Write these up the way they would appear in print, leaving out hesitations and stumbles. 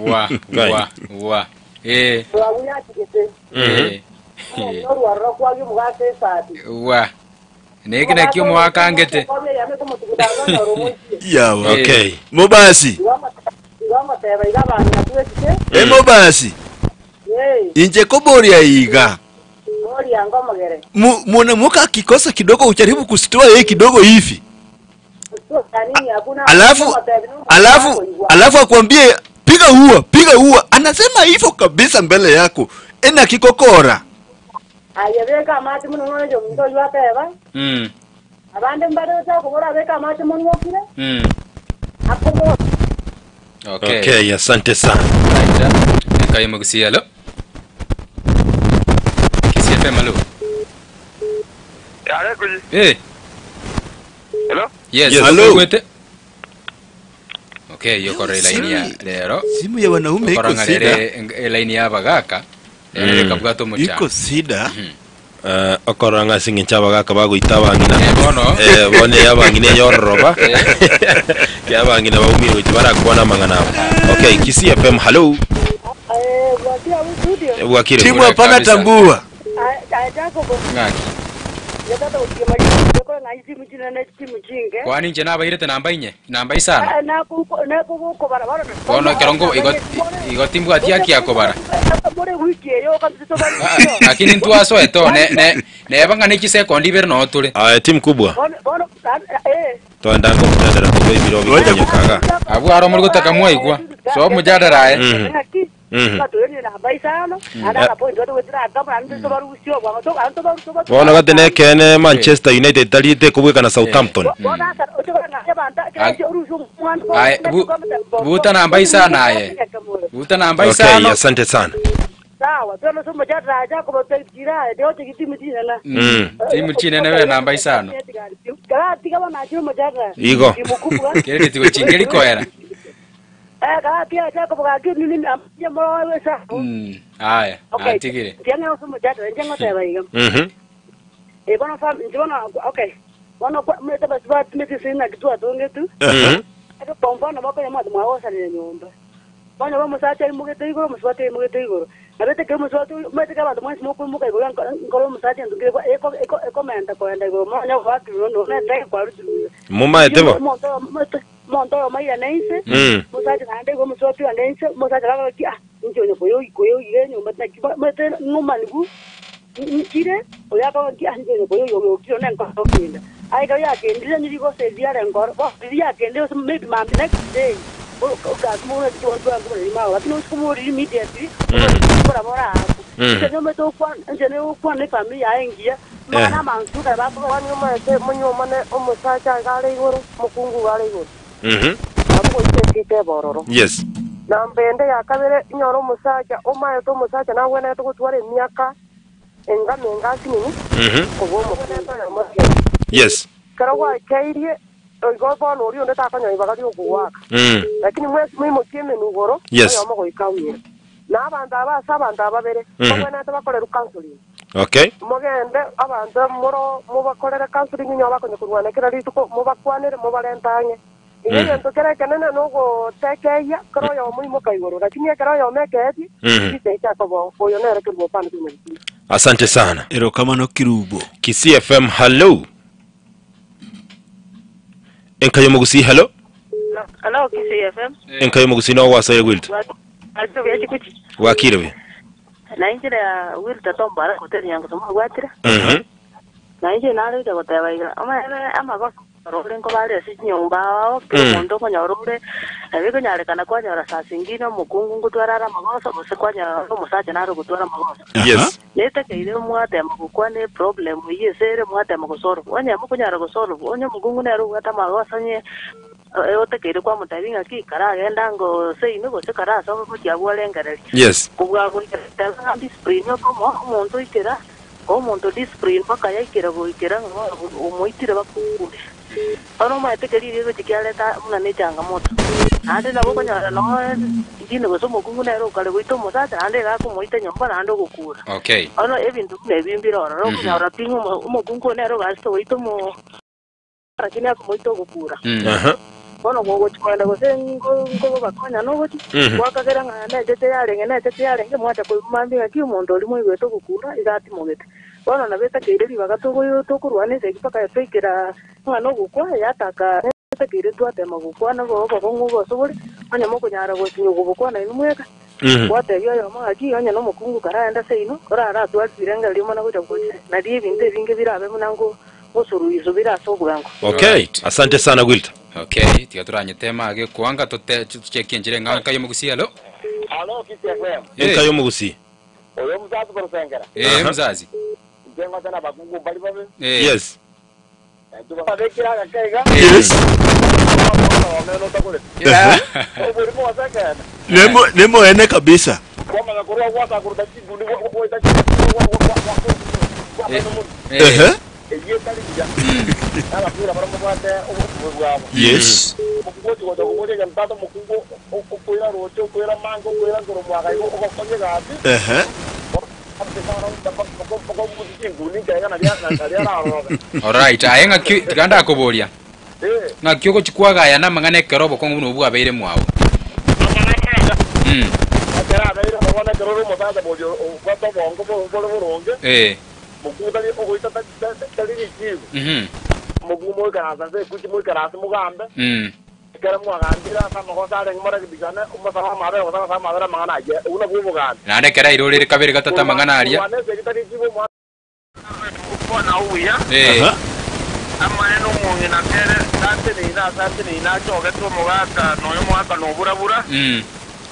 Wa, Ngai. wa, wa. Eh. Rwagu yatigete. Eh. Omong'ina orwarora kwagia omogaka esati. Wa. Neki naki omowakangete. Yawa. Eh. Okay. Mobasi. Igo ngoteba iga abang'ina twesike. E mobasi. Ee, Inche koboria iga. boria ngomogere. Mu- Mwanamke akikosa kidogo ujaribu kusitoa yeye kidogo hivi. Kutoka nini hakuna. Alafu alafu alafu akwambie piga ua, piga ua. Anasema hivyo kabisa mbele yako. Ena kikokora. Aye beka amache muno none jo muntu oyu ateba. Abande mbare otakobora beka amache muno okire. Akobo Okay. Okay, asante sana. Right. Enkai Kisii hello. Kisii FM hello. Yare kuji. Eh. Hello? Yes. Yes. Hello. Ogwete. Okay, yokora elaini ya lero. Simu ya wanaume Okora iko ng'a sida. rere elaini ya abagaka. Rero Mm. ekabwata omochando. Iko sida. Eh, okorora ng'a ase eng'encho abagaka bagoita abang'ina Eh, bono. Eh, bono eye abang'ina eyororoba Ki abang'ina baumire gochia barakwana amang'ana abo okay Kisii FM hello eh bwatia studio. Eh, bwakire Timu Bure hapana kabisa. tambua. Aye Jacobo. Ng'aki. Yatata kutimali ko na timu chinene timu chinge. Kwani inche nabairete namba inye, namba isano. Nakuguko barabara. Bono ekero nko igo igo timbwati haki ya kobara. More wiki eyo kabisa Ah, ah, Lakini ntwasoete oo ne ne neba ng'a ne chisekondi ibere noo tore. Aya timu kubwa Bono bono eh twendanga omujadala korwa ebiro Ngoja bikonyokaga Abwo aro muri gotaka mwaigwa. So omujadala aye. Mhm. Mhm. Bono gati nekene Manchester United tariete kobweka na Southampton Aye, buta namba isano aye. Buta namba okay isano. asante sana Mm. Timu chinene we namba isano. Igo. Kere getigo chingeri koera. Aya, atigire. Mhm. Bono fam bono okay bono mete basi batumete sina kitu atongetu Mhm. kwa mfano bakonya mwathu mwagocanire nyumba bono bomusacha aimugete igoro omusubati aimugete igoro nabete kero omusubati mete kero abanto mwensi mokoimoka igoro nkoro omusacha entungire ekomenta koenda igoro monya gwakirwe noneteke kwarutirwe Mumaete bo omonto oyo mairane inse Mm. musacha naende igo omusubati oyo ande inse omusacha bagaki ah inche onye koyoigire enyomba naki mete ng'omanigu nkire oyo akagaki ah inche onye koyoigokire nenkoro okenda aye yakendire nyirigose riare nkoro bo riri yakendire ose maybe mambi next day lakini usikumuriri immediately kora bora ako Mm. nche okwana nche okwana efamily yaye ngiya mana amansuka bakuba Mwanyuma munyumane omusacha gare igoro mukungu gare igoro Mhm. abo goitete bororo Yes. na mbende ya kabere inyora omusacha omaete omusacha nabwenete gotwara emiaka enga menga asinini Mhm. kobwa omukungu Yes. kero gwakeirie oigo bono oria onde takonyoa ibaga riokogwaka Mm. lakini mwesi mwimokie emenu igoro Yes. oyomo goika wira na abanto aba ase abanto ababere Mhm. babwenete bakorerwa counseling Okay. mogende abanto moro mubakorere counseling inyo bakonya kurwana kera rituko mubakwanire mubarenta ang'e igo Mhm. egento kere ekenene nogotekeia kero oyomo imoka igoro lakini ekero oyomo ekeetie Mhm. gitechakobo oyo nere kerubo pande kimogiti Asante sana. Erokamano kirubo. Kisii FM hello. Enkayo mugusi hello. Hello, Kisii FM. Enkayo mugusi no wasoye wilt. Acho bya chikuchi. Wakire we. Na injira ya Wilta Tombara hoteli yangu somo gwatira. Mhm. Na injira nalo goteba iga. Ama ama go rore nko bare ase nyumba ao Mm. omonto okonyora ore ebikonyarikana kwanyora saa zingine omokungu ngotwara amagoso gose kwanyora omosacha naro gotwara amagoso Yes. netekeire mwatema gokwana eproblem eywo ase ere mwatema gosolve onye mokonyara gosolve onye omokungu nere obwate amagoso onye otekeire kwamotebi ng'aki karagenda ngoseime gose karasobe gochia bwarengereria Yes. kobwa goikera ng'a discipline okomo omonto oikera omonto discipline mpaka yaikera goikera ng'a omoitire bakukure bono omanyete kerire egochi kiareta buna na echangamoto naende nabo okonyora noo ingine gose omokungu nere okare goita omosacha naende iga akomoita nyomba naende ogokura Okay. bono ebinto buna ebi mbire ororo Mhm. okonyora pi ng'a omo- omokungu oyo nere ogasete goita omo lakini akomoita ogokura Mm. Aha. Bono gogochia kogenda gose nkobakonya nogochia, gwakagera ng'a necheche yarenge, necheche yarenge, mwacha koigwa mambia ng'aki omonto oria moigwete ogokunda iga atimogete. Bono nabo etakeire ribaga tokorwana esegi mpaka twaikera ng'a nogokwa, yataka etakeire twatema gokwana obokong'u oboso bore, onye mokonyara gosinywa gobokwana inwe mweka. Gwatebia oyomo ng'aki onye nomokungu karaende ase inwe, oraratware rirengererio mana gocha gocha, nario ebinto ebinge birabe buna ngosuruiswa bire ase obwango. Okay, Alright. asante sana Wilta. Okay, tiga toranyetema age kwanga tote tuchekie enchera eng'ao enka y'omogusii alo. Alo, Kisii FM. Enka y'omogusii. Oyo omosacha korosengera. Eh, Aha. mzazi. Inche ngote nabakungu mbari babe. Eh. Yes. Naintwe babekire agake iga. Yes. Omeno otagorete. Yeah. Oborimo gose ekeene. Nemo nemoene kabisa. Kwamanya korwa gwasakuruta chindundi goita Eh. Ehe. eyio etari buya. Nabakura baria mobwate obobe bwabo. Yes. Omokungu ochi gocha koboria egento tata omokungu okoira roche okoira mango okoira nkoro mwaka igo ogokonya egasi. Ehe. Alright, aye ng'aki tiga ndakoboria. Ng'aki ogochi kwagayana amang'ana ekero obokong'u buna obwo bwabeire mwao. Ekero abeire bono ekero ore omosacha boria obwate obongo bore boronge, Eh. mokungu tari ogoita tari richibu. Mokungu moikaranse ase ekuchi moikaranse mogambe, ekero mwagambire ase amagoso arenge morekebisane, omosabe amabera gose agosabe amabera amang'ana ayio, obwo nabwo obogambi. Naende ekero airorire kabere gatato amang'ana aria. Korwana esegi tari richibu omwana Gokwana obuya, Eh. Aha. amaene omong'ina kere tateneine ase ateneine achogete omogaka noyo omogaka noburabura,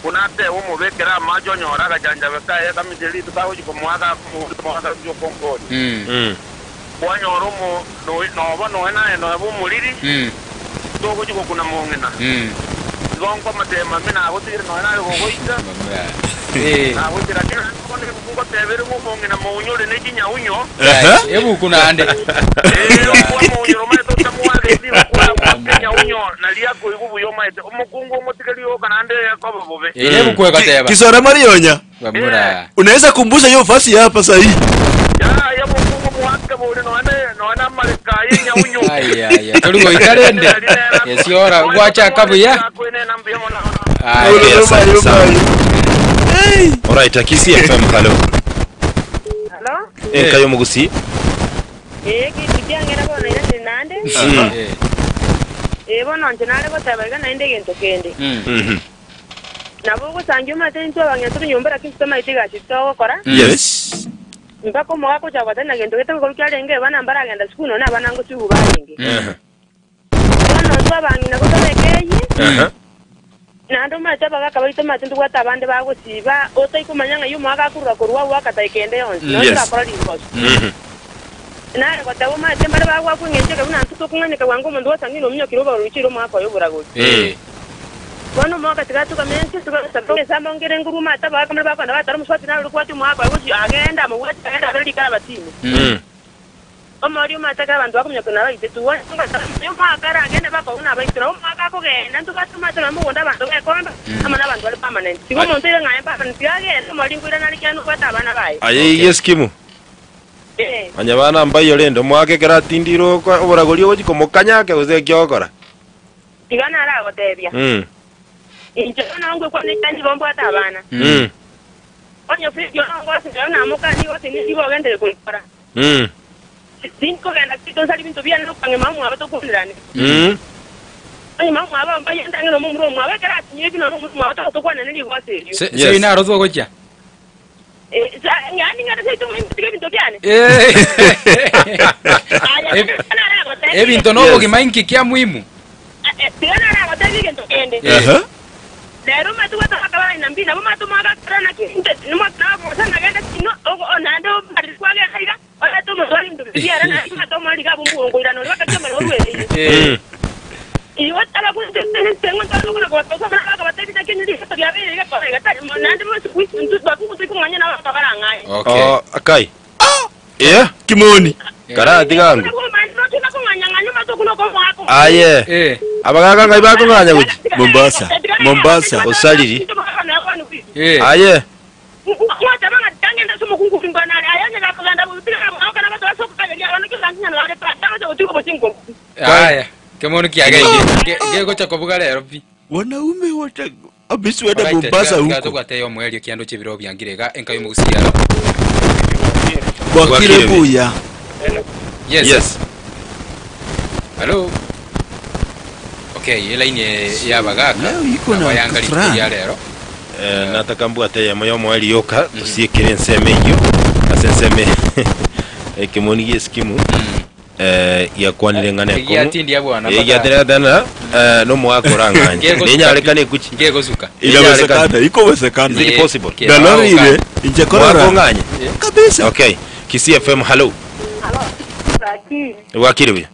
buna atebe omobekere amache onyore agachanchabe kaye kamisie rituko agochia komoaka akomoburia omogaka gochia okonkoria. Kwanyora omo noyo noba nonya naye noyo bw'omoriri, togochia gokuna mong'ina. Igo nkomotema mbi nagotigire nonya naye gogoita, nagoitera kera rituko nebuku ngotebere ng'a omong'ina mounyore ne chinyaunyo. Ehe. Ebuku naende. Ee, okwa mounyore omanyete otamwageti, okwa abwate enyaunyo naria akoigwa buya omanyete. Omokungu omotige rioka naende ekoba bobe. Ere ebuku egoteba. Kisora Marionya. Bamura. Unaweza kumbusha hiyo fasi hapa sahi. Yaya mokungu mwake bori nonya nonya amareka aye enyaunyo. Ai ai ai. Tori goita rende. Esiora gwachaka buya. Ai. Okay, asante sana. Hey. Alright, Kisii FM hello. Hello? Enka y'omogusii. Eh, kintu kiang'era bono ira ndiri naende. Eh. Eh, bono inche nare goteba iga naende egento kende. Nabo ogosangia omanyete intwe abang'ina tore nyomba lakini tomaeti egasi togokora. Yes. Mpaka omogaka ocha goteba na gento gete gokorwa kiarenge abana mbaragenda sukuru nonya abana ngosigu barenge. Bono intwe abang'ina gotobeka eye, naende omanyete abagaka baito omanyete ntobwate abande bagosiba, otaikomanya ng'ai omogaka akorwa korwa agwo akataika ende yonsi, nonya torakora ringoso. Nare goteba omanyete mbare bagwakwa eng'encho eke buna intwe tokong'anyeka bwango omonto gwasangire ominyokire obaruchire omogaka oye oboragori. Bono omogaka tiga atugame ense, tiga esambo ngere nguru omanyete abagaka mbare bakogenda batara omosubati naro orikobwatia omogaka oye gochia agende amobwatie agende abere rikara abatime. Omoerio omanyete ekero abanto bakominyoka nabaiteti, bono omogaka aragende bakobua buna abaitwe, nabo omogaka akogenda ntobwate omanyete nonya mogondo abanto bekombe amo nabanto bare permanent. Tiga omonto oire ng'a aye permanent, tiga agende omoerio nkoirana are kiagera nobwate abana baye. Aye iga eskimu. Ee. Onye bana mbaiyo rende omwaka ekero atindire oboragori ogochia komokanya ake gose eki ogokora. Tiga naragotebia, Inche bono ngwekwana ekiagera nigo mbwate abana. Onye Fredi ono ngosira namoka nigo tindi nigo ogenderere koikora. Tinkogenda Kristo nsare ebinto biane nokwange mama omwabo tokwanerane. Onye mama omwabo ambaye ntang'e nomomura omwabo ekero atinyire buna nomomura omwabo togotokwanane rigoso erio. Se se inaro togochia. Yaani ng'ende seito motige ebinto biane. Aya, tiga naragotebie Ebinto egento. nobogima inki kia muhimu? Tiga naragotebie egento kende. Ehe. Rero omanyete gwetaka abana mbi nabo omanyete omwagakera naki inte nimwakana nagende tino naende omarire kwagenda iga orete omonto ore ebinto biria biare naende omanyete omoriri iga abwo omongo oirana oria bakachia omorero orwereire. Igo Okay. Oh, akai. Eh, Kimoni. karatiga ango. Aye. Eh. Abagaka ngai bakong'anya gochi. Mombasa. Mombasa. Osariri. Eh. Aye. Aya. Kemono kiageire. Ngegocha kobuga rero pi. Wanaume wata abisi wenda Alright, Mombasa tiga huko. tobwate yomoerio kiando chebiro biangire iga enka yomogusiaro. Bwakire Bwakire buya. Yes. Yes. Hello. Okay, elaini ya bagaka. Leo iko na Nabo yanga rituko Fran. ria rero. Eh, nataka mbwate eyemo yomoeri yoka tosiekere ensemo eyio ase ensemo ekemoni gia esikimu eh, giakwanire ng'ana ekong'u Giatindia bwana. Eh, giatindia eh, nomogaka orang'anye Ngegosuka nenyarekana pi. ekuchi Ngegosuka. Inawezekana, iko wezekana. Is it Eh, possible? ke- Dalori ile injekorora Mwaka ong'anye kabisa. okay Kisii FM hello Alo, lakini wakiri buya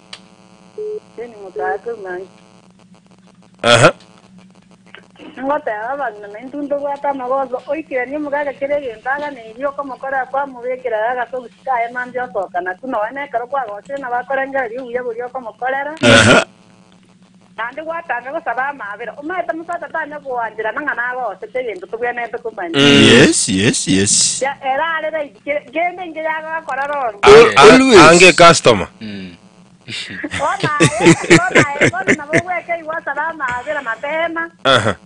ni mutaka man. aha Ngoteba abang'ina naintu ntobwate amagoso oikeranie omogaka kere egento aganeirie okomokora kwamobekera agase obusika aye mambia osoka naku noe nekero kwagosire nabo akorengereria obuya boria okomokorera Aha. naende gwatanga gosaba amabera omaete mosacha tanya goanchera nang'a nagosete egento tobwenerete komanya Yes, yes, yes. Ya, era arere kende inche yagakora rono Always. ange customer onaye onaye bono nabo gweka igwasaba amabera mapema aha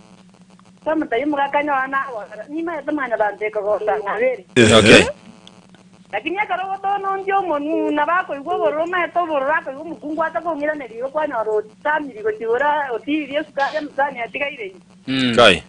somutayi omogaka nyoa nagosera nimaete mwanya bantu ekogosa ng'abere okay lakini ekero gotonondia omonu nabakoigwa obororo omaete obororo akoigwa omokungu atakong'iraneria igo kwanyora otamiri gochigora otiririe esukari emusani atigaire kai